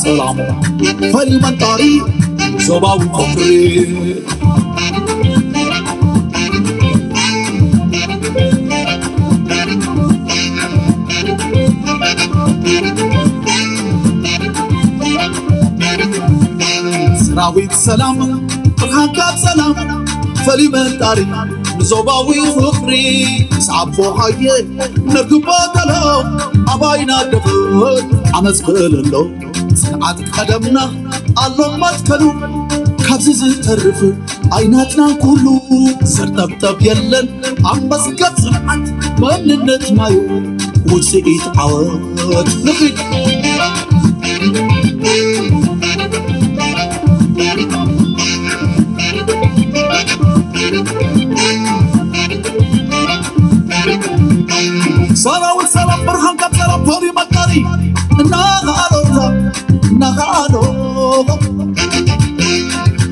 ሰላም ፈሊመንታሪ ዞባዊ ፍቕሪ ሰራዊት ሰላም ብርሃንካ ሰላም ፈሊመንታሪ ንዞባዊ ፍቕሪ ሳቦ ሃየ ነግበተሎ ኣባይና ደፈት ኣመስክለሎ ጽንዓት ቀደምና ኣሎ መትከሉ ካብዚ ዝተርፍ ኣይናትና ኩሉ ዘርጠብጠብ የለን ኣመስገን ጽንዓት መንነት ማዩ ውፅኢት ዓወት ንኺድ ሰራዊት ሰላም ብርሃን ቀብ ሰላም ፖሊ መቃሪ እናኸኣሎታ እናኸኣሎ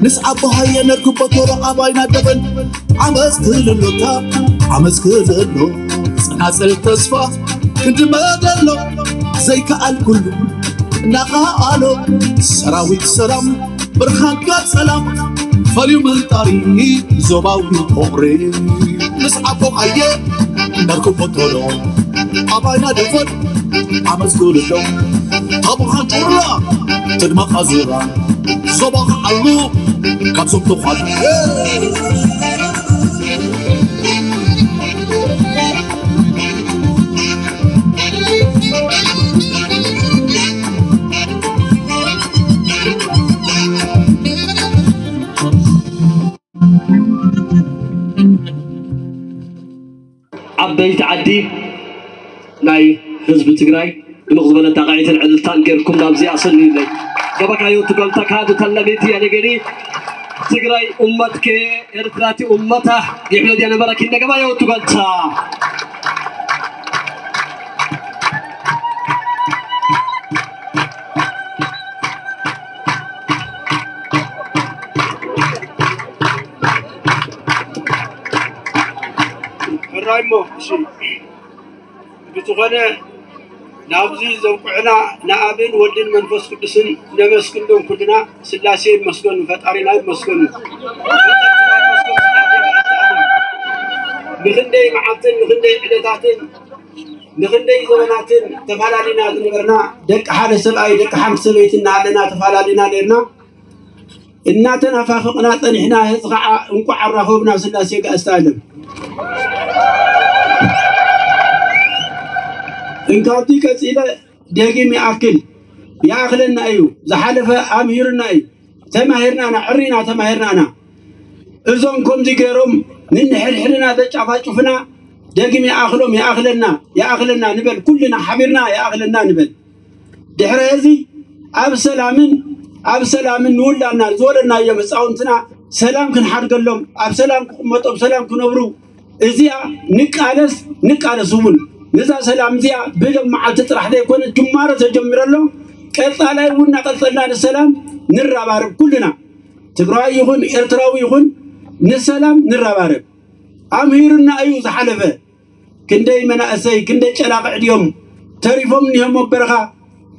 ንስዓቦ ሃየ ነርክቦ ቶሎ ኣባይና ደበን ዓመፅ ክልሎታ ዓመፅ ክልሎ ጽናጽል ተስፋ ክንዲ መደሎ ዘይከኣል ኩሉ እናኸኣሎ ሰራዊት ሰላም ብርሃንካ ሰላም ፈልዩ ምንጣሪ ዞባዊ ፍቕሪ ምስ ዓቦ ሃየ ነርክቦ ቶሎ ኣባይና ደፈን ኣመስግንሎም ኣቡኻን ጩራ ትድመቕ ኣዙራ ዞባ ክዓሉ ካብዞም ተዃሉ ዓበይቲ ዓዲ ናይ ህዝቢ ትግራይ ድምቕ ዝበለ ጣቕዒትን ዕልልታን ጌርኩም ናብዚኣ ሰልዩለይ። ገባካዮ ትገልታ ካዱ ተለቤት እያ ነገሪ ትግራይ ኡመትከ ኤርትራቲ ኡመታ ይሕለድ የነበረኪ ነገባዮ ትገልታ ሕራይ እሞ እሺ ብዝኾነ ናብዚ ዘብቅዕና ንኣብን ወልድን መንፈስ ቅዱስን ነመስግኖም ኩልና ስላሴ ይመስገኑ ፈጣሪና ይመስገኑ ንክንደይ መዓልትን ንክንደይ ዕለታትን ንክንደይ ዘበናትን ተፈላለና ዝነበርና ደቂ ሓደ ሰብኣይ ደቂ ሓንቲ ሰበይቲ እናሃለና ተፈላለና ነርና እናተናፋፈቕና ጸኒሕና፣ እዚ ኸዓ እንቋዕ ኣራኸብና ስላሴ ጋእስተ ኣለም። እንካብቲ ቀጺለ ደጊም ይኣክል ይኣኽለና እዩ፣ ዝሓለፈ ኣምሂሩና እዩ፣ ተማሂርና ኢና፣ ዕሪና ተማሂርና ኢና። እዞም ከምዚ ገይሮም ንንሕድሕድና ዘጫፋጭፉና ደጊም ይኣኽሎም ይኣኽለና ይኣኽለና ንበል፣ ኩልና ሓቢርና ይኣኽለና ንበል። ድሕሪ እዚ ኣብ ሰላምን ኣብ ሰላምን ንውላድና ዝወለድናዮም ህፃውንትና ሰላም ክንሓድገሎም ኣብ ሰላም ክቕመጡ ኣብ ሰላም ክነብሩ እዚኣ ንቃለስ ንቃለስ እውን ነዛ ሰላም እዚኣ ብሎም መዓልቲ ጥራሕ ዘይኮነ ጅማሮ ተጀሚሩ ኣሎ ቀፃላይ እውን እናቐፀልና ንሰላም ንረባረብ ኩልና ትግራዋይ ይኹን ኤርትራዊ ይኹን ንሰላም ንረባረብ ኣምሂሩና እዩ ዝሓለፈ ክንደይ መናእሰይ ክንደይ ጨላቕዕ ድዮም ተሪፎም እኒሆም ኣብ በረኻ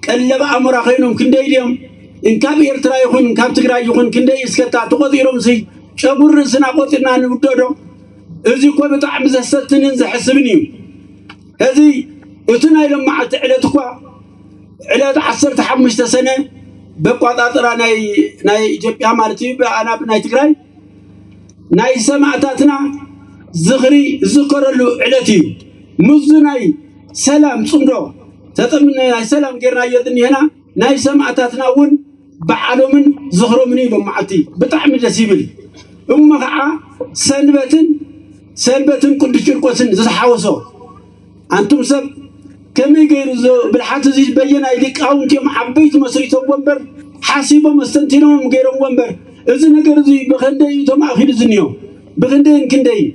ቀለብ ኣሞራ ኮይኖም ክንደይ ድዮም እንካብ ኤርትራ ይኹን እንካብ ትግራይ ይኹን ክንደይ እስከታ ተቖፂሮም ሲ ጨጉሪ ርእስና ቆፂርና ንውደዶ እዚ እኮ ብጣዕሚ ዘሰትንን ዘሕስብን እዩ እዚ እቲ ናይ ሎማዓልቲ ዕለት እኳ ዕለት ዓሰርተ ሓሙሽተ ሰነ በቋጣጥራ ናይ ኢትዮጵያ ማለት እዩ ብኣናብ ናይ ትግራይ ናይ ሰማእታትና ዝኽሪ ዝዝከረሉ ዕለት እዩ። ምስዚ ናይ ሰላም ፅምዶ ተጠምነ ናይ ሰላም ጌርናዮ ዝኒሀና ናይ ሰማእታትና እውን በዓሎምን ዝኽሮምን እዩ ሎም መዓልቲ ብጣዕሚ ደስ ይብል። እሞ ከዓ ሰንበትን ሰንበትን ቅዱስ ቂርቆስን ዝተሓወሶ ኣንቱም ሰብ ከመይ ገይሩ እዚ ብልሓት እዚ በየናይ ሊቃውንቲ እዮም ዓበይቲ መስሪቶምዎ እምበር ሓሲቦም ኣስተንቲኖም ገይሮምዎ እምበር እዚ ነገር እዚ ብኸንደይ እዩ ተማእኪሉ ዝኒኦ ብኽንደይን ክንደይን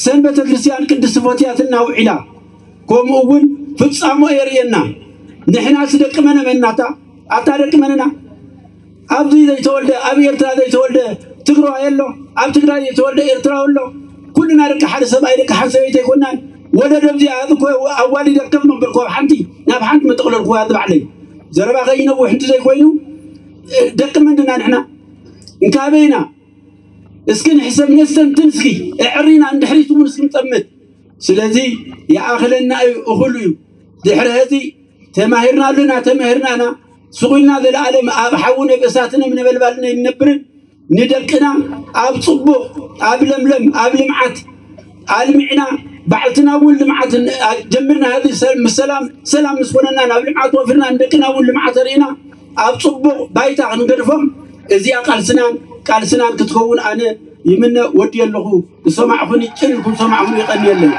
ሰንበተ ክርስትያን ቅድስቲ ፎትያትና ውዒላ ከምኡ እውን ፍጻሞ የርእየና ንሕናስ ደቂ መነመናታ ኣታ ደቂ መነና ኣብዚ ዘይተወልደ ኣብ ኤርትራ ዘይተወልደ ትግራዋይ ኣሎ ኣብ ትግራይ ዘይተወልደ ኤርትራዊ ኣሎ ኩልና ደቂ ሓደ ሰብኣይ ደቂ ሓንቲ ሰበይቲ ኣይኮናን ወለዶ ኣብዚኣ እኮ ኣዋሊደ ከም መንበርኮ ኣብ ሓንቲ ናብ ሓንቲ መጠቕለልኩዋ ዝባዕለይ ዘረባ ከይነውሕ እንት ዘይኮይኑ፣ ደቂ መንድና ንሕና? እንካበይና እስኪ ንሕሰብ፣ ነስተንትን እስኪ፣ እዕሪና እንድሕሪት እውን እስኪ ንጠምት። ስለዚ ይኣኽለና እዩ፣ እኹል እዩ። ድሕሪ ሕዚ ተማሂርና ኣለና፣ ተማሂርናና፣ ስቑልና ዘለኣለም ኣብ ሓዊ ነብ እሳትን ኣብ ነበልባልን ኣይንነብርን። ንደቅና ኣብ ጽቡቕ፣ ኣብ ለምለም፣ ኣብ ልምዓት ኣልሚዕና፣ ባዕልትና እውን ልምዓት ጀምርና። ሕዚ ምስ ሰላም፣ ሰላም ምስ ኮነና፣ ናብ ልምዓት ወፊርና፣ ንደቅና እውን ልምዓት ኣርእና ኣብ ጽቡቕ ባይታ ክንገድፎም፣ እዚኣ ቃልስናን ቃልስናን ክትከውን ኣነ ይምነ። ወዲ ኣለኹ ዝሰማዕኹኒ ጭን ኢልኩም ሰማዕኹኒ፣ ይቐንየለይ።